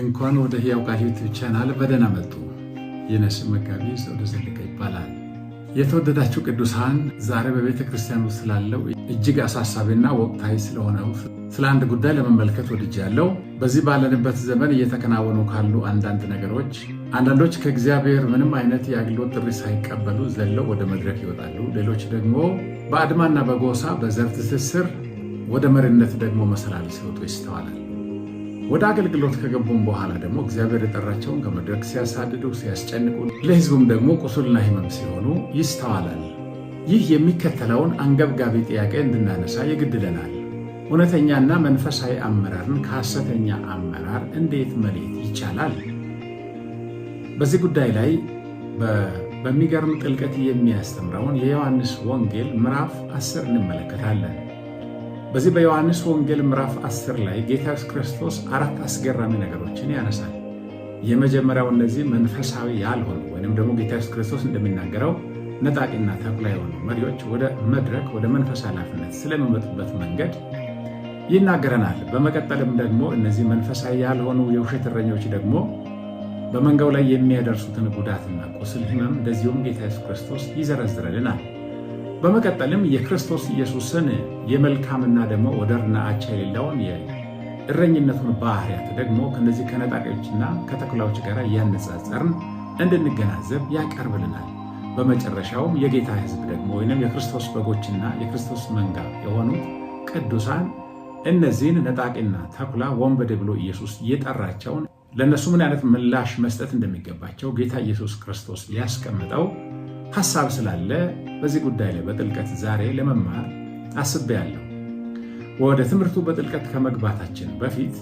እንኳን ወደ ሕያው ቃል YouTube channel በደህና መጡ። የኔ ስም መጋቢ ዘውዱ ዘለቀ ይባላል። የተወደዳችሁ ቅዱሳን፣ ዛሬ በቤተ ክርስቲያን ውስጥ ስላለው እጅግ አሳሳቢና ወቅታዊ ስለሆነው ስለ አንድ ጉዳይ ለመመልከት ወድጃለሁ። በዚህ ባለንበት ዘመን እየተከናወኑ ካሉ አንዳንድ ነገሮች አንዳንዶች ከእግዚአብሔር ምንም አይነት የአገልግሎት ጥሪ ሳይቀበሉ ዘለው ወደ መድረክ ይወጣሉ። ሌሎች ደግሞ በአድማና በጎሳ በዘር ትስስር ወደ መሪነት ደግሞ መሰላል ሲወጡ ይስተዋላል። ወደ አገልግሎት ከገቡም በኋላ ደግሞ እግዚአብሔር የጠራቸውን ከመድረክ ሲያሳድዱ፣ ሲያስጨንቁ፣ ለሕዝቡም ደግሞ ቁስልና ሕመም ሲሆኑ ይስተዋላል። ይህ የሚከተለውን አንገብጋቢ ጥያቄ እንድናነሳ ይገድደናል። እውነተኛና መንፈሳዊ አመራርን ከሐሰተኛ አመራር እንዴት መለየት ይቻላል? በዚህ ጉዳይ ላይ በሚገርም ጥልቀት የሚያስተምረውን የዮሐንስ ወንጌል ምዕራፍ 10 እንመለከታለን። በዚህ በዮሐንስ ወንጌል ምዕራፍ 10 ላይ ጌታ ኢየሱስ ክርስቶስ አራት አስገራሚ ነገሮችን ያነሳል። የመጀመሪያው እነዚህ መንፈሳዊ ያልሆኑ ወይም ደግሞ ጌታ ኢየሱስ ክርስቶስ እንደሚናገረው ነጣቂና ተኩላ የሆኑ መሪዎች ወደ መድረክ ወደ መንፈሳዊ ኃላፊነት ስለሚመጡበት መንገድ ይናገረናል። በመቀጠልም ደግሞ እነዚህ መንፈሳዊ ያልሆኑ የውሸት እረኞች ደግሞ በመንጋው ላይ የሚያደርሱትን ጉዳትና ቁስል፣ ሕመም እንደዚሁም ጌታ ኢየሱስ ክርስቶስ ይዘረዝርልናል። በመቀጠልም የክርስቶስ ኢየሱስን የመልካምና ደግሞ ወደርና አቻ የሌለውን የእረኝነቱን ባህሪያት ደግሞ ከነዚህ ከነጣቂዎችና ከተኩላዎች ጋር እያነጻጸርን እንድንገናዘብ ያቀርብልናል። በመጨረሻውም የጌታ ሕዝብ ደግሞ ወይም የክርስቶስ በጎችና የክርስቶስ መንጋ የሆኑት ቅዱሳን እነዚህን ነጣቂና ተኩላ ወንበዴ ብሎ ኢየሱስ የጠራቸውን ለእነሱ ምን አይነት ምላሽ መስጠት እንደሚገባቸው ጌታ ኢየሱስ ክርስቶስ ያስቀምጠው ሐሳብ ስላለ በዚህ ጉዳይ ላይ በጥልቀት ዛሬ ለመማር አስቤያለሁ። ወደ ትምህርቱ በጥልቀት ከመግባታችን በፊት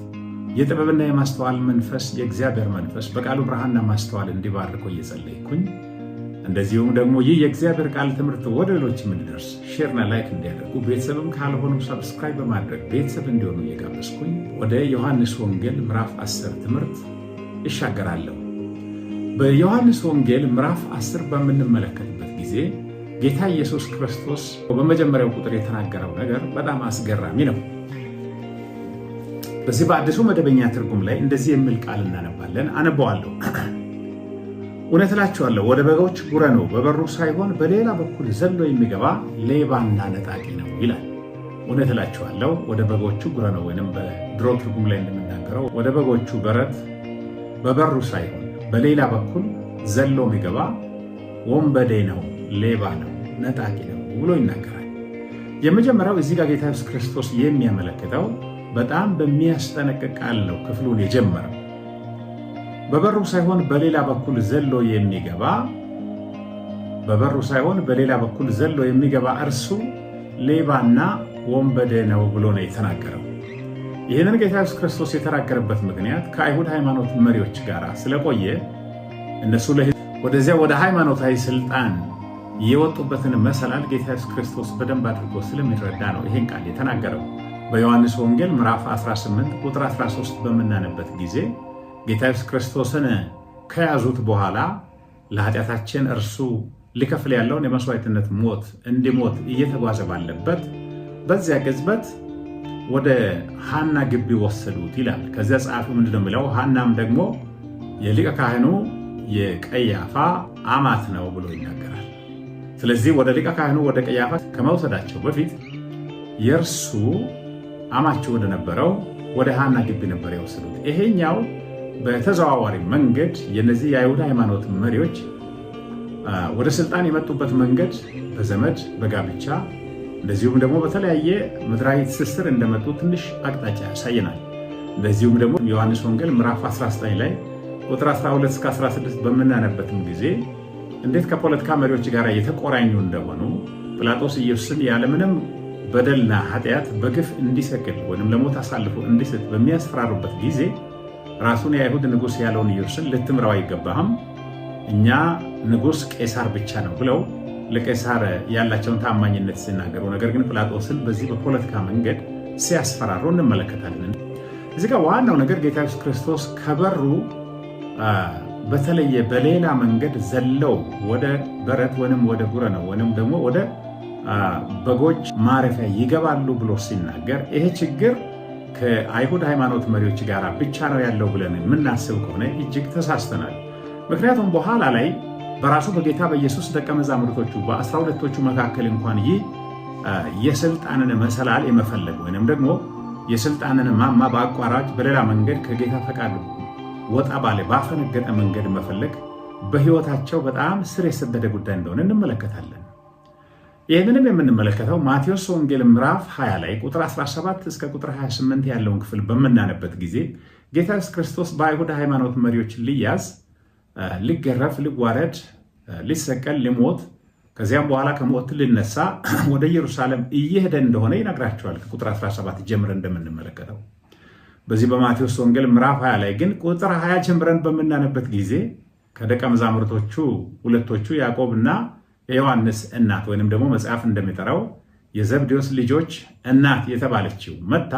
የጥበብና የማስተዋል መንፈስ የእግዚአብሔር መንፈስ በቃሉ ብርሃንና ማስተዋል እንዲባርኮ እየጸለይኩኝ፣ እንደዚሁም ደግሞ ይህ የእግዚአብሔር ቃል ትምህርት ወደ ሌሎች እንዲደርስ share ና like እንዲያደርጉ፣ ቤተሰብም ካልሆኑ subscribe በማድረግ ቤተሰብ እንዲሆኑ እየጋበዝኩኝ ወደ ዮሐንስ ወንጌል ምዕራፍ 10 ትምህርት እሻገራለሁ። በዮሐንስ ወንጌል ምዕራፍ 10 በምንመለከትበት ጊዜ ጌታ ኢየሱስ ክርስቶስ በመጀመሪያው ቁጥር የተናገረው ነገር በጣም አስገራሚ ነው። በዚህ በአዲሱ መደበኛ ትርጉም ላይ እንደዚህ የሚል ቃል እናነባለን። አነበዋለሁ። እውነት እላችኋለሁ፣ ወደ በጎች ጉረኖ በበሩ ሳይሆን በሌላ በኩል ዘሎ የሚገባ ሌባና ነጣቂ ነው ይላል። እውነት እላችኋለሁ፣ ወደ በጎቹ ጉረኖ ወይም በድሮ ትርጉም ላይ እንደምናገረው ወደ በጎቹ በረት በበሩ ሳይሆን በሌላ በኩል ዘሎ የሚገባ ወንበዴ ነው፣ ሌባ ነው፣ ነጣቂ ነው ብሎ ይናገራል። የመጀመሪያው እዚህ ጋር ጌታ ኢየሱስ ክርስቶስ የሚያመለክተው በጣም በሚያስጠነቅቅ ቃል ነው ክፍሉን የጀመረው። በበሩ ሳይሆን በሌላ በኩል ዘሎ የሚገባ፣ በበሩ ሳይሆን በሌላ በኩል ዘሎ የሚገባ እርሱ ሌባና ወንበዴ ነው ብሎ ነው የተናገረው። ይህንን ጌታ ኢየሱስ ክርስቶስ የተናገረበት ምክንያት ከአይሁድ ሃይማኖት መሪዎች ጋር ስለቆየ እነሱ ወደዚያ ወደ ሃይማኖታዊ ስልጣን የወጡበትን መሰላል ጌታ ኢየሱስ ክርስቶስ በደንብ አድርጎ ስለሚረዳ ነው ይህን ቃል የተናገረው። በዮሐንስ ወንጌል ምዕራፍ 18 ቁጥር 13 በምናነበት ጊዜ ጌታ ኢየሱስ ክርስቶስን ከያዙት በኋላ ለኃጢአታችን እርሱ ሊከፍል ያለውን የመስዋዕትነት ሞት እንዲሞት እየተጓዘ ባለበት በዚያ ቅጽበት ወደ ሐና ግቢ ወሰዱት ይላል። ከዚያ ጸሐፊው ምንድነው የሚለው? ሐናም ደግሞ የሊቀ ካህኑ የቀያፋ አማት ነው ብሎ ይናገራል። ስለዚህ ወደ ሊቀ ካህኑ ወደ ቀያፋ ከመውሰዳቸው በፊት የእርሱ አማቸው ወደነበረው ወደ ሐና ግቢ ነበር የወሰዱት። ይሄኛው በተዘዋዋሪ መንገድ የነዚህ የአይሁድ ሃይማኖት መሪዎች ወደ ስልጣን የመጡበት መንገድ በዘመድ፣ በጋብቻ፣ እንደዚሁም ደግሞ በተለያየ ምድራዊ ትስስር እንደመጡ ትንሽ አቅጣጫ ያሳየናል። እንደዚሁም ደግሞ ዮሐንስ ወንጌል ምዕራፍ 19 ላይ ቁጥር 12 እስከ 16 በምናነበትም ጊዜ እንዴት ከፖለቲካ መሪዎች ጋር የተቆራኙ እንደሆኑ፣ ጲላጦስ ኢየሱስን ያለምንም በደልና ኃጢአት በግፍ እንዲሰቅል ወይም ለሞት አሳልፎ እንዲሰጥ በሚያስፈራሩበት ጊዜ ራሱን የአይሁድ ንጉሥ ያለውን ኢየሱስን ልትምረው አይገባህም፣ እኛ ንጉሥ ቄሳር ብቻ ነው ብለው ለቄሳር ያላቸውን ታማኝነት ሲናገሩ፣ ነገር ግን ጲላጦስን በዚህ በፖለቲካ መንገድ ሲያስፈራሩ እንመለከታለን። እዚህ ጋር ዋናው ነገር ጌታ ኢየሱስ ክርስቶስ ከበሩ በተለየ በሌላ መንገድ ዘለው ወደ በረት ወይም ወደ ጉረኖ ወይም ደግሞ ወደ በጎች ማረፊያ ይገባሉ ብሎ ሲናገር ይሄ ችግር ከአይሁድ ሃይማኖት መሪዎች ጋር ብቻ ነው ያለው ብለን የምናስብ ከሆነ እጅግ ተሳስተናል። ምክንያቱም በኋላ ላይ በራሱ በጌታ በኢየሱስ ደቀ መዛሙርቶቹ በ12ቶቹ መካከል እንኳን ይህ የስልጣንን መሰላል የመፈለግ ወይንም ደግሞ የስልጣንን ማማ በአቋራጭ በሌላ መንገድ ከጌታ ፈቃድ ወጣ ባለ ባፈነገጠ መንገድ መፈለግ በሕይወታቸው በጣም ስር የሰደደ ጉዳይ እንደሆነ እንመለከታለን። ይህንንም የምንመለከተው ማቴዎስ ወንጌል ምዕራፍ 20 ላይ ቁጥር 17 እስከ ቁጥር 28 ያለውን ክፍል በምናነበት ጊዜ ጌታ ኢየሱስ ክርስቶስ በአይሁድ ሃይማኖት መሪዎች ሊያዝ፣ ሊገረፍ፣ ሊዋረድ፣ ሊሰቀል፣ ሊሞት ከዚያም በኋላ ከሞት ሊነሳ ወደ ኢየሩሳሌም እየሄደ እንደሆነ ይነግራቸዋል። ከቁጥር 17 ጀምረን እንደምንመለከተው በዚህ በማቴዎስ ወንጌል ምዕራፍ 20 ላይ ግን ቁጥር 20 ጀምረን በምናነበት ጊዜ ከደቀ መዛሙርቶቹ ሁለቶቹ ያዕቆብና የዮሐንስ እናት ወይንም ደግሞ መጽሐፍ እንደሚጠራው የዘብዴዎስ ልጆች እናት የተባለችው መታ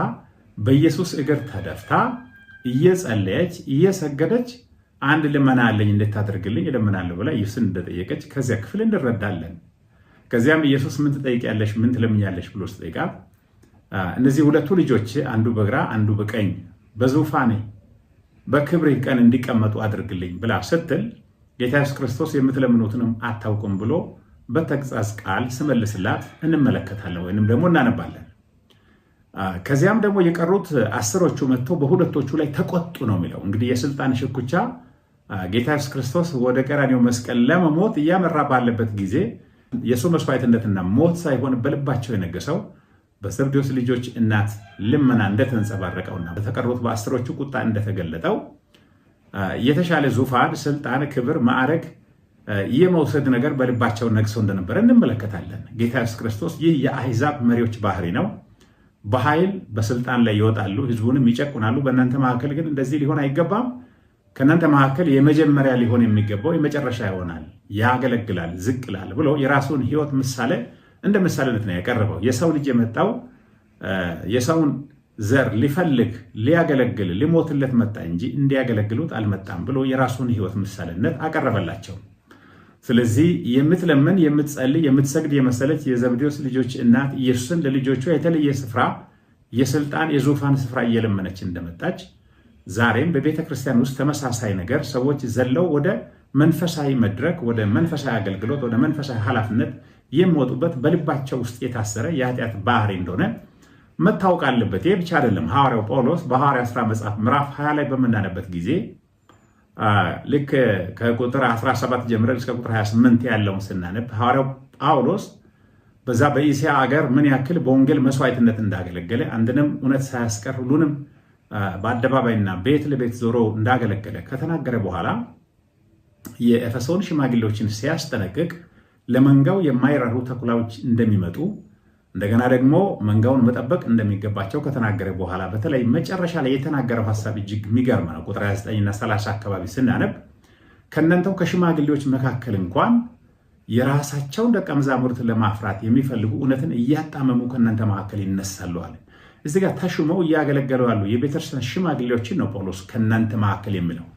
በኢየሱስ እግር ተደፍታ እየጸለየች እየሰገደች አንድ ልመና አለኝ እንድታደርግልኝ እለምናለሁ ብላ ኢየሱስን እንደጠየቀች ከዚያ ክፍል እንረዳለን። ከዚያም ኢየሱስ ምን ትጠይቂያለሽ፣ ምን ትለምኛለሽ ብሎ ሲጠይቃት እነዚህ ሁለቱ ልጆች አንዱ በግራ አንዱ በቀኝ በዙፋኔ በክብርህ ቀን እንዲቀመጡ አድርግልኝ ብላ ስትል ጌታ ኢየሱስ ክርስቶስ የምትለምኑትንም አታውቁም ብሎ በተግሣጽ ቃል ስመልስላት እንመለከታለን ወይንም ደግሞ እናነባለን። ከዚያም ደግሞ የቀሩት 10ዎቹ መጥተው በሁለቶቹ ላይ ተቆጡ ነው የሚለው። እንግዲህ የስልጣን ሽኩቻ ጌታ ኢየሱስ ክርስቶስ ወደ ቀራንዮ መስቀል ለመሞት እያመራ ባለበት ጊዜ የእሱ መስዋዕትነትና ሞት ሳይሆን በልባቸው የነገሰው በዘብዴዎስ ልጆች እናት ልመና እንደተንጸባረቀውና በተቀሩት በ10ዎቹ ቁጣ እንደተገለጠው የተሻለ ዙፋን፣ ስልጣን፣ ክብር፣ ማዕረግ የመውሰድ ነገር በልባቸው ነግሰው እንደነበረ እንመለከታለን። ጌታ ኢየሱስ ክርስቶስ ይህ የአሕዛብ መሪዎች ባህሪ ነው። በኃይል በስልጣን ላይ ይወጣሉ፣ ህዝቡንም ይጨቁናሉ። በእናንተ መካከል ግን እንደዚህ ሊሆን አይገባም። ከእናንተ መካከል የመጀመሪያ ሊሆን የሚገባው የመጨረሻ ይሆናል፣ ያገለግላል፣ ዝቅ ይላል ብሎ የራሱን ሕይወት ምሳሌ እንደ ምሳሌነት ነው ያቀረበው። የሰው ልጅ የመጣው የሰውን ዘር ሊፈልግ ሊያገለግል ሊሞትለት መጣ እንጂ እንዲያገለግሉት አልመጣም ብሎ የራሱን ሕይወት ምሳሌነት አቀረበላቸው። ስለዚህ የምትለምን የምትጸልይ የምትሰግድ የመሰለች የዘብዴዎስ ልጆች እናት ኢየሱስን ለልጆቿ የተለየ ስፍራ የስልጣን የዙፋን ስፍራ እየለመነች እንደመጣች ዛሬም በቤተ ክርስቲያን ውስጥ ተመሳሳይ ነገር ሰዎች ዘለው ወደ መንፈሳዊ መድረክ፣ ወደ መንፈሳዊ አገልግሎት፣ ወደ መንፈሳዊ ኃላፊነት የሚወጡበት በልባቸው ውስጥ የታሰረ የኃጢአት ባህሪ እንደሆነ መታወቅ አለበት። ይህ ብቻ አይደለም። ሐዋርያው ጳውሎስ በሐዋርያት ሥራ መጽሐፍ ምዕራፍ 20 ላይ በምናነበት ጊዜ ልክ ከቁጥር 17 ጀምረን እስከ ቁጥር 28 ያለውን ስናነብ ሐዋርያው ጳውሎስ በዛ በእስያ አገር ምን ያክል በወንጌል መስዋዕትነት እንዳገለገለ አንድንም እውነት ሳያስቀር ሁሉንም በአደባባይና ቤት ለቤት ዞሮ እንዳገለገለ ከተናገረ በኋላ የኤፌሶን ሽማግሌዎችን ሲያስጠነቅቅ ለመንጋው የማይራሩ ተኩላዎች እንደሚመጡ እንደገና ደግሞ መንጋውን መጠበቅ እንደሚገባቸው ከተናገረ በኋላ በተለይ መጨረሻ ላይ የተናገረው ሀሳብ እጅግ የሚገርም ነው። ቁጥር 29ና 30 አካባቢ ስናነብ ከእናንተው ከሽማግሌዎች መካከል እንኳን የራሳቸውን ደቀ መዛሙርት ለማፍራት የሚፈልጉ እውነትን እያጣመሙ ከእናንተ መካከል ይነሳሉ አለ። እዚህ ጋር ተሹመው እያገለገሉ ያሉ የቤተክርስቲያን ሽማግሌዎችን ነው ጳውሎስ ከእናንተ መካከል የሚለው።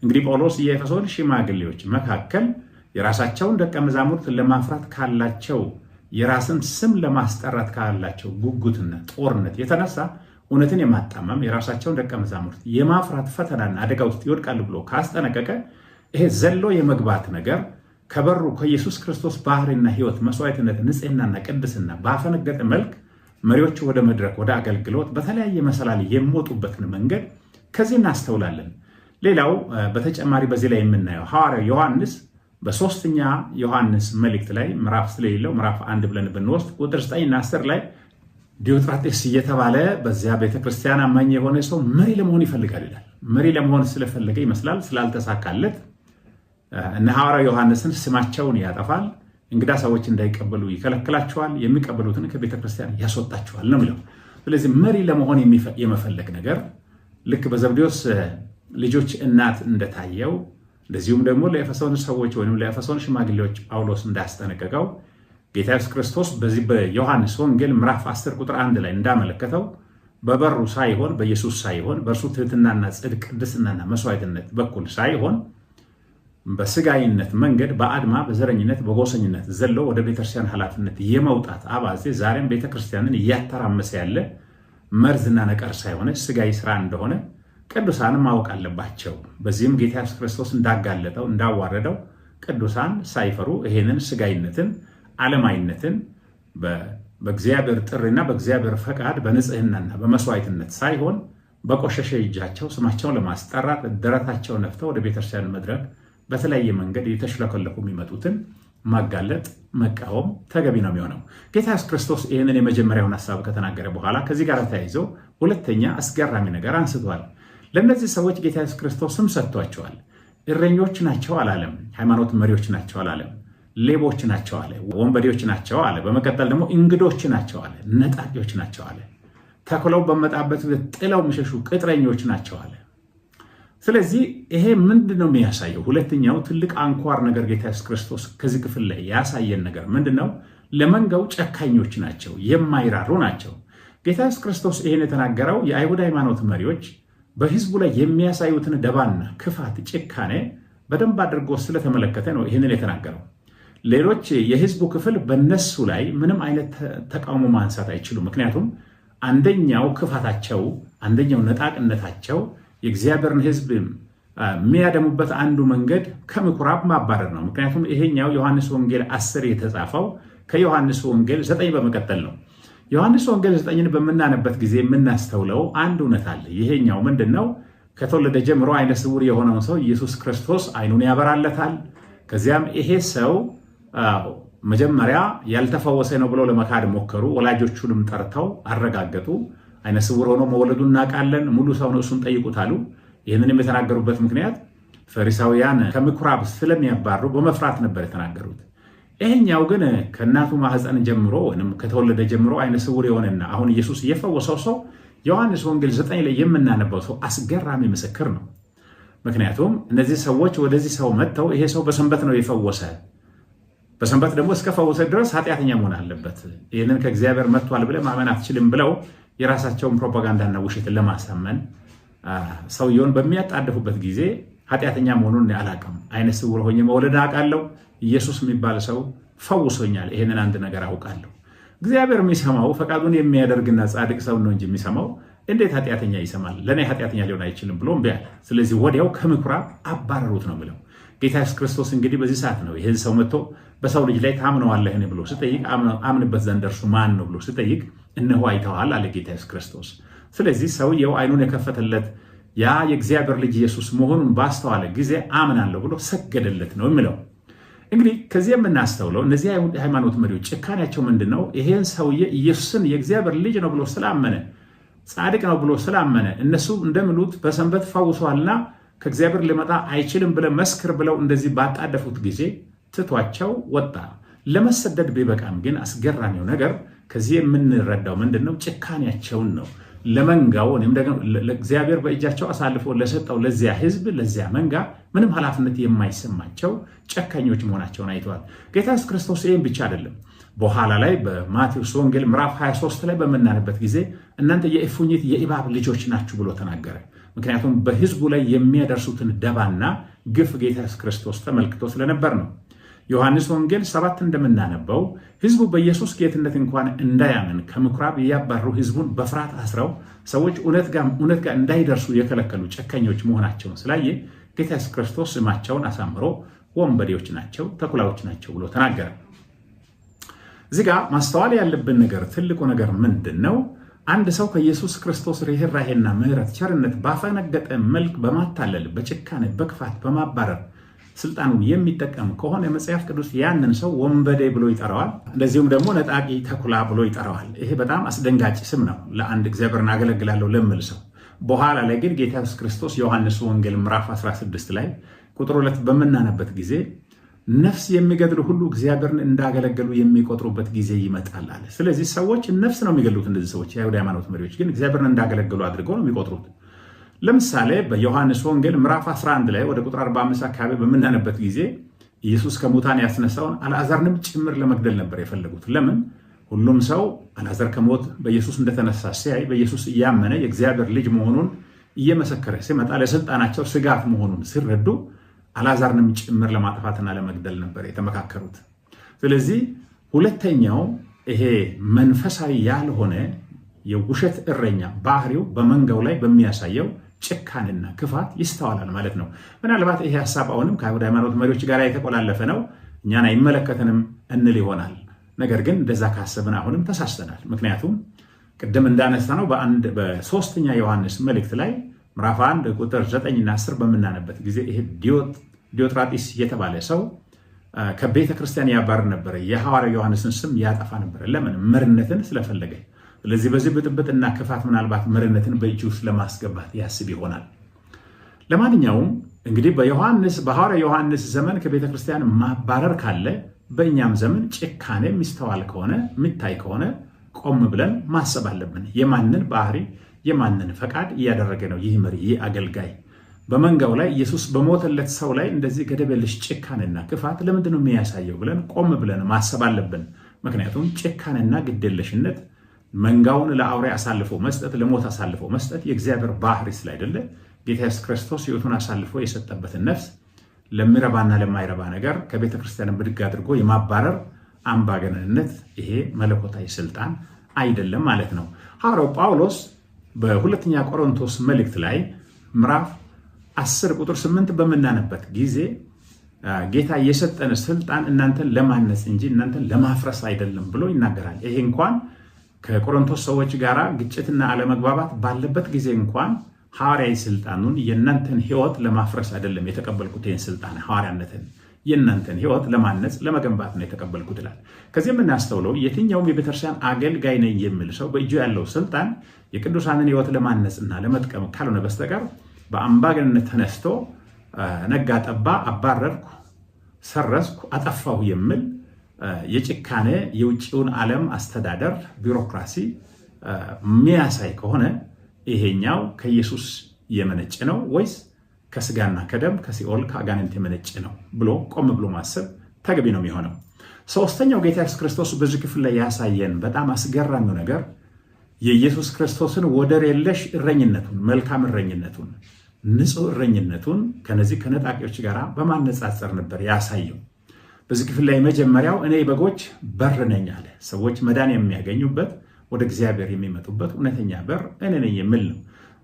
እንግዲህ ጳውሎስ የኤፌሶን ሽማግሌዎች መካከል የራሳቸውን ደቀ መዛሙርት ለማፍራት ካላቸው የራስን ስም ለማስጠራት ካላቸው ጉጉትና ጦርነት የተነሳ እውነትን የማጣመም የራሳቸውን ደቀ መዛሙርት የማፍራት ፈተናና አደጋ ውስጥ ይወድቃሉ ብሎ ካስጠነቀቀ ይሄ ዘሎ የመግባት ነገር ከበሩ ከኢየሱስ ክርስቶስ ባህሪና ሕይወት መስዋዕትነት፣ ንጽህናና ቅድስና ባፈነገጠ መልክ መሪዎቹ ወደ መድረክ ወደ አገልግሎት በተለያየ መሰላል የሚወጡበትን መንገድ ከዚህ እናስተውላለን። ሌላው በተጨማሪ በዚህ ላይ የምናየው ሐዋርያው ዮሐንስ በሶስተኛ ዮሐንስ መልእክት ላይ ምዕራፍ ስለሌለው ምዕራፍ 1 ብለን ብንወስድ ቁጥር 9ና 10 ላይ ዲዮጥራጤስ እየተባለ በዚያ ቤተክርስቲያን አማኝ የሆነ ሰው መሪ ለመሆን ይፈልጋል ይላል። መሪ ለመሆን ስለፈለገ ይመስላል ስላልተሳካለት እነ ሐዋርያው ዮሐንስን ስማቸውን ያጠፋል። እንግዳ ሰዎች እንዳይቀበሉ ይከለክላቸዋል፣ የሚቀበሉትን ከቤተክርስቲያን ያስወጣቸዋል ነው የሚለው። ስለዚህ መሪ ለመሆን የመፈለግ ነገር ልክ በዘብዴዎስ ልጆች እናት እንደታየው እንደዚሁም ደግሞ ለኤፌሶን ሰዎች ወይም ለኤፌሶን ሽማግሌዎች ጳውሎስ እንዳስጠነቀቀው ጌታ ኢየሱስ ክርስቶስ በዚህ በዮሐንስ ወንጌል ምዕራፍ 10 ቁጥር 1 ላይ እንዳመለከተው በበሩ ሳይሆን በኢየሱስ ሳይሆን በእርሱ ትሕትናና ጽድቅ ቅድስናና መስዋዕትነት በኩል ሳይሆን በስጋዊነት መንገድ በአድማ በዘረኝነት በጎሰኝነት ዘሎ ወደ ቤተክርስቲያን ኃላፊነት የመውጣት አባዜ ዛሬም ቤተክርስቲያንን እያተራመሰ ያለ መርዝና ነቀርሳ የሆነ ስጋዊ ስራ እንደሆነ ቅዱሳን ማወቅ አለባቸው። በዚህም ጌታ ኢየሱስ ክርስቶስ እንዳጋለጠው እንዳዋረደው ቅዱሳን ሳይፈሩ ይሄንን ስጋዊነትን፣ ዓለማዊነትን በእግዚአብሔር ጥሪና በእግዚአብሔር ፈቃድ በንጽህናና በመስዋዕትነት ሳይሆን በቆሸሸ እጃቸው ስማቸውን ለማስጠራት ደረታቸውን ነፍተው ወደ ቤተክርስቲያን መድረክ በተለያየ መንገድ የተሽለከለኩ የሚመጡትን ማጋለጥ መቃወም ተገቢ ነው የሚሆነው። ጌታ ኢየሱስ ክርስቶስ ይህንን የመጀመሪያውን ሀሳብ ከተናገረ በኋላ ከዚህ ጋር ተያይዞ ሁለተኛ አስገራሚ ነገር አንስቷል። ለእነዚህ ሰዎች ጌታ ኢየሱስ ክርስቶስ ስም ሰጥቷቸዋል። እረኞች ናቸው አላለም። ሃይማኖት መሪዎች ናቸው አላለም። ሌቦች ናቸው አለ። ወንበዴዎች ናቸው አለ። በመቀጠል ደግሞ እንግዶች ናቸው አለ። ነጣቂዎች ናቸው አለ። ተኩላው በመጣበት ጥለው የሚሸሹ ቅጥረኞች ናቸው አለ። ስለዚህ ይሄ ምንድን ነው የሚያሳየው? ሁለተኛው ትልቅ አንኳር ነገር ጌታ ኢየሱስ ክርስቶስ ከዚህ ክፍል ላይ ያሳየን ነገር ምንድን ነው? ለመንጋው ጨካኞች ናቸው፣ የማይራሩ ናቸው። ጌታ ኢየሱስ ክርስቶስ ይህን የተናገረው የአይሁድ ሃይማኖት መሪዎች በሕዝቡ ላይ የሚያሳዩትን ደባና ክፋት፣ ጭካኔ በደንብ አድርጎ ስለተመለከተ ነው ይህንን የተናገረው። ሌሎች የሕዝቡ ክፍል በነሱ ላይ ምንም አይነት ተቃውሞ ማንሳት አይችሉም። ምክንያቱም አንደኛው ክፋታቸው፣ አንደኛው ነጣቅነታቸው የእግዚአብሔርን ሕዝብ የሚያደሙበት አንዱ መንገድ ከምኩራብ ማባረር ነው። ምክንያቱም ይሄኛው ዮሐንስ ወንጌል 10 የተጻፈው ከዮሐንስ ወንጌል 9 በመቀጠል ነው። ዮሐንስ ወንጌል 9ን በምናነበት ጊዜ የምናስተውለው አንድ እውነት አለ። ይሄኛው ምንድን ነው? ከተወለደ ጀምሮ ዓይነ ስውር የሆነውን ሰው ኢየሱስ ክርስቶስ ዓይኑን ያበራለታል። ከዚያም ይሄ ሰው መጀመሪያ ያልተፈወሰ ነው ብለው ለመካድ ሞከሩ። ወላጆቹንም ጠርተው አረጋገጡ። ዓይነ ስውር ሆኖ መወለዱን እናውቃለን፣ ሙሉ ሰው ነው፣ እሱን ጠይቁት አሉ። ይህንንም የተናገሩበት ምክንያት ፈሪሳውያን ከምኩራብ ስለሚያባሩ በመፍራት ነበር የተናገሩት። ይሄኛው ግን ከእናቱ ማህፀን ጀምሮ ወይም ከተወለደ ጀምሮ ዓይነ ስውር የሆነና አሁን ኢየሱስ የፈወሰው ሰው ዮሐንስ ወንጌል 9 ላይ የምናነባው ሰው አስገራሚ ምስክር ነው። ምክንያቱም እነዚህ ሰዎች ወደዚህ ሰው መጥተው ይሄ ሰው በሰንበት ነው የፈወሰ፣ በሰንበት ደግሞ እስከፈወሰ ድረስ ኃጢአተኛ መሆን አለበት፣ ይህንን ከእግዚአብሔር መጥቷል ብለህ ማመን አትችልም ብለው የራሳቸውን ፕሮፓጋንዳና ውሸትን ለማሳመን ሰውየውን በሚያጣድፉበት ጊዜ ኃጢአተኛ መሆኑን አላውቅም፣ ዓይነ ስውር ሆኜ መውለድ አውቃለሁ፣ ኢየሱስ የሚባል ሰው ፈውሶኛል፣ ይሄንን አንድ ነገር አውቃለሁ። እግዚአብሔር የሚሰማው ፈቃዱን የሚያደርግና ጻድቅ ሰው ነው እንጂ የሚሰማው እንዴት ኃጢአተኛ ይሰማል? ለእኔ ኃጢአተኛ ሊሆን አይችልም ብሎ እምቢ አለ። ስለዚህ ወዲያው ከምኩራብ አባረሩት ነው የሚለው። ጌታ ኢየሱስ ክርስቶስ እንግዲህ በዚህ ሰዓት ነው ይህን ሰው መጥቶ በሰው ልጅ ላይ ታምነዋለህን ብሎ ስጠይቅ፣ አምንበት ዘንድ እርሱ ማን ነው ብሎ ስጠይቅ፣ እነሆ አይተዋል አለ ጌታ ኢየሱስ ክርስቶስ። ስለዚህ ሰውየው ዓይኑን የከፈተለት ያ የእግዚአብሔር ልጅ ኢየሱስ መሆኑን ባስተዋለ ጊዜ አምናለሁ ብሎ ሰገደለት ነው የሚለው። እንግዲህ ከዚህ የምናስተውለው እነዚህ ሃይማኖት መሪዎች ጭካኔያቸው ምንድን ነው? ይሄን ሰውዬ ኢየሱስን የእግዚአብሔር ልጅ ነው ብሎ ስላመነ፣ ጻድቅ ነው ብሎ ስላመነ፣ እነሱ እንደሚሉት በሰንበት ፈውሷልና ከእግዚአብሔር ሊመጣ አይችልም ብለህ መስክር ብለው እንደዚህ ባጣደፉት ጊዜ ትቷቸው ወጣ። ለመሰደድ ቢበቃም ግን አስገራሚው ነገር ከዚህ የምንረዳው ምንድን ነው? ጭካኔያቸውን ነው። ለመንጋው ወይም ደግሞ ለእግዚአብሔር በእጃቸው አሳልፎ ለሰጠው ለዚያ ሕዝብ ለዚያ መንጋ ምንም ኃላፊነት የማይሰማቸው ጨካኞች መሆናቸውን አይተዋል። ጌታ ኢየሱስ ክርስቶስ ይህም ብቻ አይደለም። በኋላ ላይ በማቴዎስ ወንጌል ምዕራፍ 23 ላይ በምናነበት ጊዜ እናንተ የእፉኝት የእባብ ልጆች ናችሁ ብሎ ተናገረ። ምክንያቱም በሕዝቡ ላይ የሚያደርሱትን ደባና ግፍ ጌታ ኢየሱስ ክርስቶስ ተመልክቶ ስለነበር ነው። ዮሐንስ ወንጌል 7 እንደምናነበው ሕዝቡ በኢየሱስ ጌትነት እንኳን እንዳያምን ከምኩራብ እያባረሩ ሕዝቡን በፍርሃት አስረው ሰዎች እውነት ጋር እንዳይደርሱ የከለከሉ ጨካኞች መሆናቸውን ስላየ ጌታ ኢየሱስ ክርስቶስ ስማቸውን አሳምሮ ወንበዴዎች ናቸው፣ ተኩላዎች ናቸው ብሎ ተናገረ። እዚህ ጋር ማስተዋል ያለብን ነገር ትልቁ ነገር ምንድን ነው? አንድ ሰው ከኢየሱስ ክርስቶስ ርኅራሄና ምሕረት፣ ቸርነት ባፈነገጠ መልክ በማታለል፣ በጭካኔ፣ በክፋት፣ በማባረር ስልጣኑን የሚጠቀም ከሆነ መጽሐፍ ቅዱስ ያንን ሰው ወንበዴ ብሎ ይጠራዋል። እንደዚሁም ደግሞ ነጣቂ ተኩላ ብሎ ይጠራዋል። ይሄ በጣም አስደንጋጭ ስም ነው ለአንድ እግዚአብሔርን አገለግላለሁ ለሚል ሰው። በኋላ ላይ ግን ጌታ ኢየሱስ ክርስቶስ ዮሐንስ ወንጌል ምዕራፍ 16 ላይ ቁጥር 2 በምናነበት ጊዜ ነፍስ የሚገድሉ ሁሉ እግዚአብሔርን እንዳገለገሉ የሚቆጥሩበት ጊዜ ይመጣል አለ። ስለዚህ ሰዎች ነፍስ ነው የሚገድሉት። እነዚህ ሰዎች የአይሁድ ሃይማኖት መሪዎች ግን እግዚአብሔርን እንዳገለገሉ አድርገው ነው የሚቆጥሩት። ለምሳሌ በዮሐንስ ወንጌል ምዕራፍ 11 ላይ ወደ ቁጥር 45 አካባቢ በምናነበት ጊዜ ኢየሱስ ከሙታን ያስነሳውን አልዓዛርንም ጭምር ለመግደል ነበር የፈለጉት። ለምን? ሁሉም ሰው አልዓዛር ከሞት በኢየሱስ እንደተነሳ ሲያይ በኢየሱስ እያመነ የእግዚአብሔር ልጅ መሆኑን እየመሰከረ ሲመጣ ለስልጣናቸው ስጋት መሆኑን ሲረዱ አልዓዛርንም ጭምር ለማጥፋትና ለመግደል ነበር የተመካከሩት። ስለዚህ ሁለተኛው ይሄ መንፈሳዊ ያልሆነ የውሸት እረኛ ባህሪው በመንጋው ላይ በሚያሳየው ጭካኔና ክፋት ይስተዋላል ማለት ነው። ምናልባት ይሄ ሀሳብ አሁንም ከአይሁድ ሃይማኖት መሪዎች ጋር የተቆላለፈ ነው፣ እኛን አይመለከተንም እንል ይሆናል። ነገር ግን እንደዛ ካሰብን አሁንም ተሳስተናል። ምክንያቱም ቅድም እንዳነሳ ነው በሶስተኛ ዮሐንስ መልእክት ላይ ምዕራፍ 1 ቁጥር 9ና 10 በምናነበት ጊዜ ይሄ ዲዮጥራጢስ የተባለ ሰው ከቤተ ክርስቲያን ያባርር ነበረ። የሐዋርያው ዮሐንስን ስም ያጠፋ ነበረ። ለምን? መሪነትን ስለፈለገ። ስለዚህ በዚህ ብጥብጥና ክፋት ምናልባት መሪነትን በእጁ ውስጥ ለማስገባት ያስብ ይሆናል። ለማንኛውም እንግዲህ በሐዋርያው ዮሐንስ ዘመን ከቤተ ክርስቲያን ማባረር ካለ በእኛም ዘመን ጭካኔ የሚስተዋል ከሆነ፣ የሚታይ ከሆነ ቆም ብለን ማሰብ አለብን። የማንን ባህሪ የማንን ፈቃድ እያደረገ ነው ይህ መሪ፣ ይህ አገልጋይ? በመንጋው ላይ ኢየሱስ በሞተለት ሰው ላይ እንደዚህ ገደብ የለሽ ጭካኔና ክፋት ለምንድን ነው የሚያሳየው ብለን ቆም ብለን ማሰብ አለብን። ምክንያቱም ጭካኔና ግዴለሽነት፣ መንጋውን ለአውሬ አሳልፎ መስጠት፣ ለሞት አሳልፎ መስጠት የእግዚአብሔር ባህሪ ስላይደለ ጌታ ኢየሱስ ክርስቶስ ሕይወቱን አሳልፎ የሰጠበትን ነፍስ ለሚረባና ለማይረባ ነገር ከቤተ ክርስቲያን ብድግ አድርጎ የማባረር አምባገነንነት ይሄ መለኮታዊ ስልጣን አይደለም ማለት ነው። ሐዋርያው ጳውሎስ በሁለተኛ ቆሮንቶስ መልእክት ላይ ምዕራፍ 10 ቁጥር 8 በምናነበት ጊዜ ጌታ የሰጠን ስልጣን እናንተን ለማነጽ እንጂ እናንተን ለማፍረስ አይደለም ብሎ ይናገራል። ይሄ እንኳን ከቆሮንቶስ ሰዎች ጋር ግጭትና አለመግባባት ባለበት ጊዜ እንኳን ሐዋርያዊ ስልጣኑን የእናንተን ሕይወት ለማፍረስ አይደለም የተቀበልኩት፣ ይህን ስልጣን ሐዋርያነትን የእናንተን ሕይወት ለማነጽ ለመገንባት ነው የተቀበልኩት ይላል። ከዚህ የምናስተውለው የትኛውም የቤተክርስቲያን አገልጋይ ነኝ የሚል ሰው በእጁ ያለው ስልጣን የቅዱሳንን ሕይወት ለማነጽና ለመጥቀም ካልሆነ በስተቀር በአምባገነንነት ተነስቶ ነጋ ጠባ አባረርኩ፣ ሰረዝኩ፣ አጠፋሁ የሚል የጭካኔ የውጭውን ዓለም አስተዳደር ቢሮክራሲ የሚያሳይ ከሆነ ይሄኛው ከኢየሱስ የመነጨ ነው ወይስ ከስጋና ከደም ከሲኦል ከአጋንንት የመነጨ ነው ብሎ ቆም ብሎ ማሰብ ተገቢ ነው የሚሆነው። ሶስተኛው ጌታ ኢየሱስ ክርስቶስ በዚህ ክፍል ላይ ያሳየን በጣም አስገራሚው ነገር የኢየሱስ ክርስቶስን ወደር የለሽ እረኝነቱን፣ መልካም እረኝነቱን፣ ንጹሕ እረኝነቱን ከነዚህ ከነጣቂዎች ጋር በማነጻጸር ነበር ያሳየው። በዚህ ክፍል ላይ መጀመሪያው እኔ የበጎች በር ነኝ አለ። ሰዎች መዳን የሚያገኙበት ወደ እግዚአብሔር የሚመጡበት እውነተኛ በር እኔ ነኝ የሚል ነው።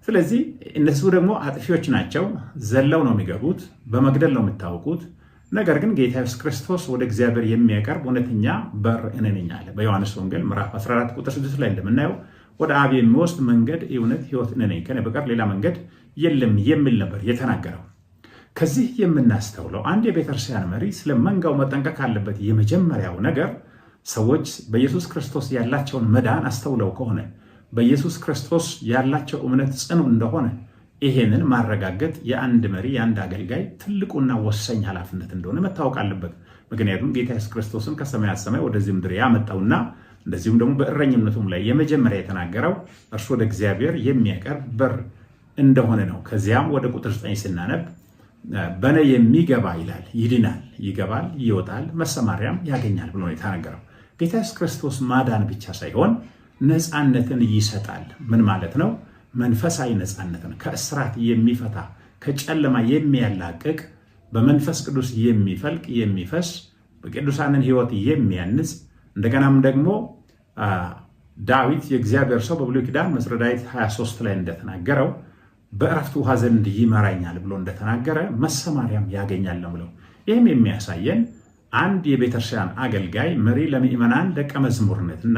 ስለዚህ እነሱ ደግሞ አጥፊዎች ናቸው። ዘለው ነው የሚገቡት፣ በመግደል ነው የሚታወቁት። ነገር ግን ጌታ ኢየሱስ ክርስቶስ ወደ እግዚአብሔር የሚያቀርብ እውነተኛ በር እኔ ነኝ አለ። በዮሐንስ ወንጌል ምዕራፍ 14 ቁጥር 6 ላይ እንደምናየው ወደ አብ የሚወስድ መንገድ፣ እውነት፣ ሕይወት እኔ ነኝ፣ ከእኔ በቀር ሌላ መንገድ የለም የሚል ነበር የተናገረው። ከዚህ የምናስተውለው አንድ የቤተክርስቲያን መሪ ስለ መንጋው መጠንቀቅ ካለበት የመጀመሪያው ነገር ሰዎች በኢየሱስ ክርስቶስ ያላቸውን መዳን አስተውለው ከሆነ፣ በኢየሱስ ክርስቶስ ያላቸው እምነት ጽኑ እንደሆነ ይሄንን ማረጋገጥ የአንድ መሪ፣ የአንድ አገልጋይ ትልቁና ወሳኝ ኃላፊነት እንደሆነ መታወቅ አለበት። ምክንያቱም ጌታ ኢየሱስ ክርስቶስን ከሰማያት ሰማይ ወደዚህ ምድር ያመጣውና እንደዚሁም ደግሞ በእረኝነቱም ላይ የመጀመሪያ የተናገረው እርሱ ወደ እግዚአብሔር የሚያቀርብ በር እንደሆነ ነው። ከዚያም ወደ ቁጥር 9 ስናነብ በእኔ የሚገባ ይላል ይድናል፣ ይገባል፣ ይወጣል፣ መሰማሪያም ያገኛል ብሎ ነው የተናገረው። ጌታ ኢየሱስ ክርስቶስ ማዳን ብቻ ሳይሆን ነፃነትን ይሰጣል። ምን ማለት ነው? መንፈሳዊ ነፃነትን ከእስራት የሚፈታ፣ ከጨለማ የሚያላቅቅ፣ በመንፈስ ቅዱስ የሚፈልቅ የሚፈስ፣ በቅዱሳንን ሕይወት የሚያንጽ፣ እንደገናም ደግሞ ዳዊት የእግዚአብሔር ሰው በብሉይ ኪዳን መዝሙረ ዳዊት 23 ላይ እንደተናገረው በእረፍት ውሃ ዘንድ ይመራኛል ብሎ እንደተናገረ መሰማሪያም ያገኛል ነው ብለው። ይህም የሚያሳየን አንድ የቤተክርስቲያን አገልጋይ መሪ ለምእመናን ደቀ መዝሙርነትና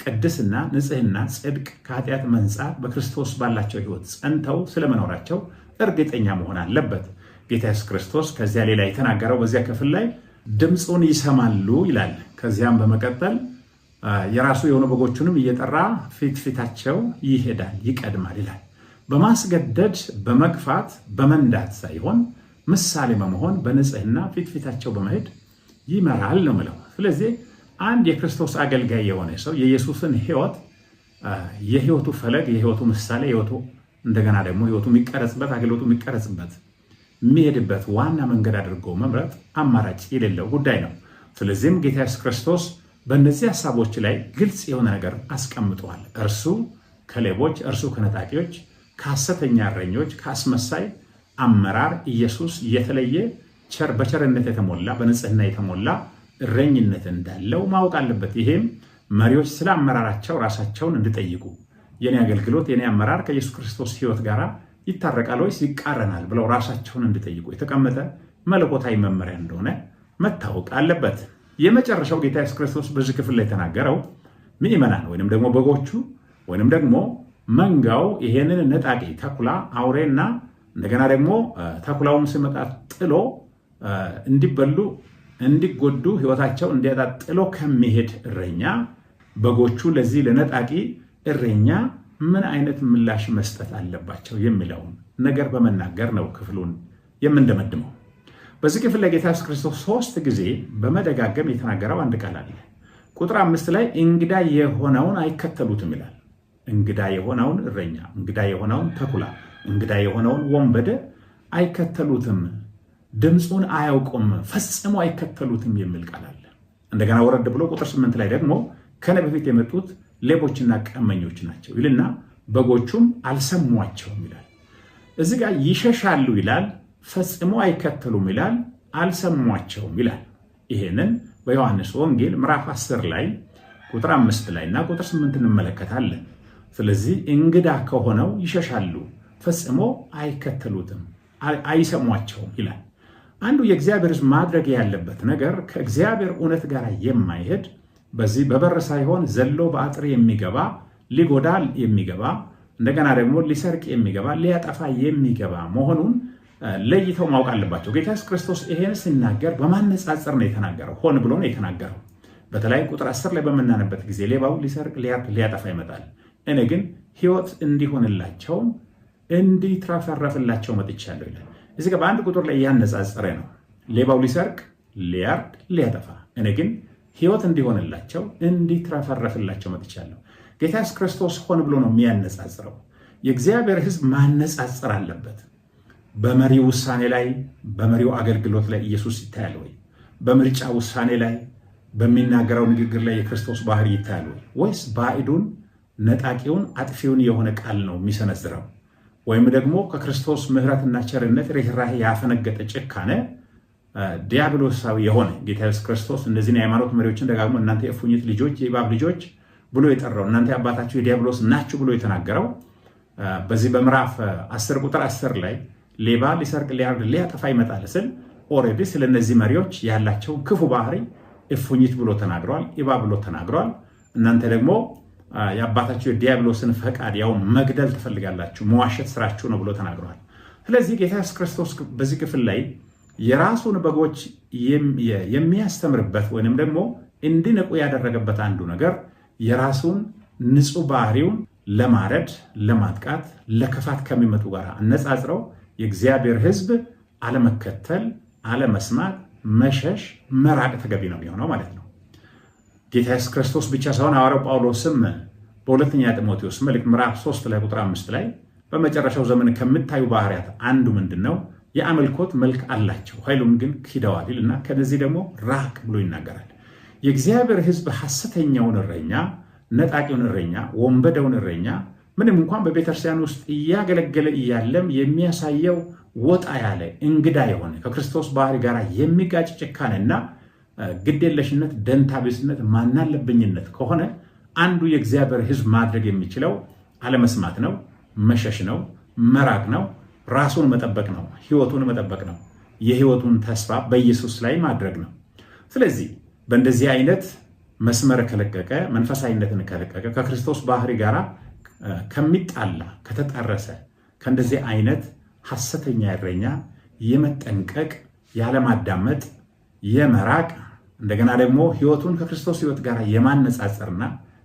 ቅድስና፣ ንጽህና፣ ጽድቅ፣ ከኃጢአት መንጻት፣ በክርስቶስ ባላቸው ሕይወት ጸንተው ስለመኖራቸው እርግጠኛ መሆን አለበት። ጌታ ኢየሱስ ክርስቶስ ከዚያ ሌላ የተናገረው በዚያ ክፍል ላይ ድምፁን ይሰማሉ ይላል። ከዚያም በመቀጠል የራሱ የሆኑ በጎቹንም እየጠራ ፊት ፊታቸው ይሄዳል፣ ይቀድማል ይላል። በማስገደድ፣ በመግፋት፣ በመንዳት ሳይሆን ምሳሌ በመሆን በንጽህና ፊት ፊታቸው በመሄድ ይመራል ነው ምለው። ስለዚህ አንድ የክርስቶስ አገልጋይ የሆነ ሰው የኢየሱስን ሕይወት የሕይወቱ ፈለግ፣ የሕይወቱ ምሳሌ፣ ሕይወቱ እንደገና ደግሞ ሕይወቱ የሚቀረጽበት፣ አገልግሎቱ የሚቀረጽበት፣ የሚሄድበት ዋና መንገድ አድርጎ መምረጥ አማራጭ የሌለው ጉዳይ ነው። ስለዚህም ጌታ ኢየሱስ ክርስቶስ በእነዚህ ሀሳቦች ላይ ግልጽ የሆነ ነገር አስቀምጠዋል። እርሱ ከሌቦች፣ እርሱ ከነጣቂዎች፣ ከሐሰተኛ እረኞች፣ ከአስመሳይ አመራር ኢየሱስ የተለየ በቸርነት የተሞላ፣ በንጽህና የተሞላ እረኝነት እንዳለው ማወቅ አለበት። ይሄም መሪዎች ስለ አመራራቸው ራሳቸውን እንዲጠይቁ፣ የኔ አገልግሎት የኔ አመራር ከኢየሱስ ክርስቶስ ሕይወት ጋር ይታረቃል ወይስ ይቃረናል ብለው ራሳቸውን እንዲጠይቁ የተቀመጠ መለኮታዊ መመሪያ እንደሆነ መታወቅ አለበት። የመጨረሻው ጌታ ኢየሱስ ክርስቶስ በዚህ ክፍል ላይ የተናገረው ምዕመናን ወይንም ደግሞ በጎቹ ወይንም ደግሞ መንጋው ይሄንን ነጣቂ ተኩላ አውሬና እንደገና ደግሞ ተኩላውም ሲመጣ ጥሎ እንዲበሉ እንዲጎዱ ሕይወታቸው እንዲያጣ ጥሎ ከሚሄድ እረኛ በጎቹ ለዚህ ለነጣቂ እረኛ ምን አይነት ምላሽ መስጠት አለባቸው የሚለውን ነገር በመናገር ነው ክፍሉን የምንደመድመው። በዚህ ክፍል ላይ ጌታ ኢየሱስ ክርስቶስ 3 ጊዜ በመደጋገም የተናገረው አንድ ቃል አለ። ቁጥር 5 ላይ እንግዳ የሆነውን አይከተሉትም ይላል። እንግዳ የሆነውን እረኛ፣ እንግዳ የሆነውን ተኩላ፣ እንግዳ የሆነውን ወንበዴ አይከተሉትም፣ ድምፁን አያውቁም፣ ፈጽሞ አይከተሉትም የሚል ቃል አለ። እንደገና ወረድ ብሎ ቁጥር 8 ላይ ደግሞ ከእኔ በፊት የመጡት ሌቦችና ቀመኞች ናቸው ይልና በጎቹም አልሰሟቸውም ይላል። እዚህ ጋር ይሸሻሉ ይላል፣ ፈጽሞ አይከተሉም ይላል፣ አልሰሟቸውም ይላል። ይሄንን በዮሐንስ ወንጌል ምዕራፍ 10 ላይ ቁጥር 5 ላይ እና ቁጥር 8 እንመለከታለን። ስለዚህ እንግዳ ከሆነው ይሸሻሉ፣ ፈጽሞ አይከተሉትም፣ አይሰሟቸውም ይላል። አንዱ የእግዚአብሔር ሕዝብ ማድረግ ያለበት ነገር ከእግዚአብሔር እውነት ጋር የማይሄድ በዚህ በበር ሳይሆን ዘሎ በአጥር የሚገባ ሊጎዳ የሚገባ እንደገና ደግሞ ሊሰርቅ የሚገባ ሊያጠፋ የሚገባ መሆኑን ለይተው ማወቅ አለባቸው። ጌታ ኢየሱስ ክርስቶስ ይሄን ሲናገር በማነጻጸር ነው የተናገረው፣ ሆን ብሎ ነው የተናገረው። በተለይ ቁጥር 10 ላይ በምናነበት ጊዜ ሌባው ሊሰርቅ፣ ሊያርድ፣ ሊያጠፋ ይመጣል፣ እኔ ግን ሕይወት እንዲሆንላቸው እንዲትረፈረፍላቸው መጥቻለሁ ይላል። እዚህ ጋር በአንድ ቁጥር ላይ እያነጻጸረ ነው። ሌባው ሊሰርቅ፣ ሊያርድ፣ ሊያጠፋ፣ እኔ ግን ሕይወት እንዲሆንላቸው እንዲትረፈረፍላቸው መጥቻለሁ። ጌታ ኢየሱስ ክርስቶስ ሆን ብሎ ነው የሚያነጻጽረው። የእግዚአብሔር ሕዝብ ማነጻጸር አለበት። በመሪው ውሳኔ ላይ፣ በመሪው አገልግሎት ላይ ኢየሱስ ይታያል ወይ? በምርጫ ውሳኔ ላይ፣ በሚናገረው ንግግር ላይ የክርስቶስ ባህሪ ይታያል ወይ? ወይስ ባዕዱን፣ ነጣቂውን፣ አጥፊውን የሆነ ቃል ነው የሚሰነዝረው? ወይም ደግሞ ከክርስቶስ ምሕረትና ቸርነት ርኅራኄ ያፈነገጠ ጭካኔ ዲያብሎሳዊ የሆነ ጌታ ኢየሱስ ክርስቶስ እነዚህን የሃይማኖት መሪዎችን ደጋግሞ እናንተ የእፉኝት ልጆች፣ የእባብ ልጆች ብሎ የጠራው፣ እናንተ የአባታችሁ የዲያብሎስ ናችሁ ብሎ የተናገረው በዚህ በምዕራፍ 10 ቁጥር 10 ላይ ሌባ ሊሰርቅ፣ ሊያርድ፣ ሊያጠፋ ይመጣል ስል already ስለነዚህ መሪዎች ያላቸውን ክፉ ባህሪ እፉኝት ብሎ ተናግረዋል፣ እባብ ብሎ ተናግረዋል። እናንተ ደግሞ የአባታችሁ የዲያብሎስን ፈቃድ ያው መግደል ትፈልጋላችሁ፣ መዋሸት ስራችሁ ነው ብሎ ተናግረዋል። ስለዚህ ጌታ ኢየሱስ ክርስቶስ በዚህ ክፍል ላይ የራሱን በጎች የሚያስተምርበት ወይንም ደግሞ እንዲነቁ ያደረገበት አንዱ ነገር የራሱን ንጹሕ ባህሪውን ለማረድ፣ ለማጥቃት፣ ለክፋት ከሚመጡ ጋር አነጻጽረው የእግዚአብሔር ሕዝብ አለመከተል፣ አለመስማት፣ መሸሽ፣ መራቅ ተገቢ ነው የሚሆነው ማለት ነው። ጌታ ኢየሱስ ክርስቶስ ብቻ ሳይሆን ሐዋርያው ጳውሎስም በሁለተኛ ጢሞቴዎስ መልእክት ምዕራፍ 3 ላይ ቁጥር 5 ላይ በመጨረሻው ዘመን ከምታዩ ባህሪያት አንዱ ምንድን ነው? የአምልኮት መልክ አላቸው ኃይሉን ግን ክደዋል ይልና ከነዚህ ደግሞ ራቅ ብሎ ይናገራል። የእግዚአብሔር ሕዝብ ሐሰተኛውን እረኛ፣ ነጣቂውን እረኛ፣ ወንበደውን እረኛ ምንም እንኳን በቤተክርስቲያን ውስጥ እያገለገለ እያለም የሚያሳየው ወጣ ያለ እንግዳ የሆነ ከክርስቶስ ባህሪ ጋር የሚጋጭ ጭካኔና ግዴለሽነት፣ ደንታቢስነት፣ ማናለብኝነት ከሆነ አንዱ የእግዚአብሔር ሕዝብ ማድረግ የሚችለው አለመስማት ነው፣ መሸሽ ነው፣ መራቅ ነው፣ ራሱን መጠበቅ ነው፣ ሕይወቱን መጠበቅ ነው፣ የሕይወቱን ተስፋ በኢየሱስ ላይ ማድረግ ነው። ስለዚህ በእንደዚህ አይነት መስመር ከለቀቀ፣ መንፈሳዊነትን ከለቀቀ፣ ከክርስቶስ ባህሪ ጋር ከሚጣላ ከተጣረሰ ከእንደዚህ አይነት ሐሰተኛ እረኛ የመጠንቀቅ፣ ያለማዳመጥ፣ የመራቅ እንደገና ደግሞ ሕይወቱን ከክርስቶስ ሕይወት ጋር የማነጻጸርና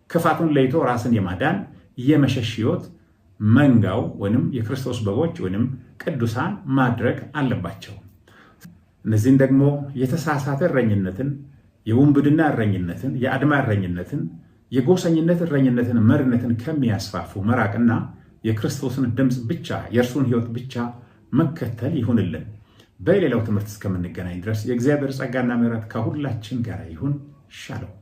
ክፋቱን ለይቶ ራስን የማዳን የመሸሽ ሕይወት መንጋው ወይም የክርስቶስ በጎች ወይም ቅዱሳን ማድረግ አለባቸው። እነዚህን ደግሞ የተሳሳተ እረኝነትን፣ የውንብድና እረኝነትን፣ የአድማ እረኝነትን፣ የጎሰኝነት እረኝነትን፣ መሪነትን ከሚያስፋፉ መራቅና የክርስቶስን ድምፅ ብቻ የእርሱን ሕይወት ብቻ መከተል ይሁንልን። በሌላው ትምህርት እስከምንገናኝ ድረስ የእግዚአብሔር ጸጋና ምሕረት ከሁላችን ጋር ይሁን። ሻሎም።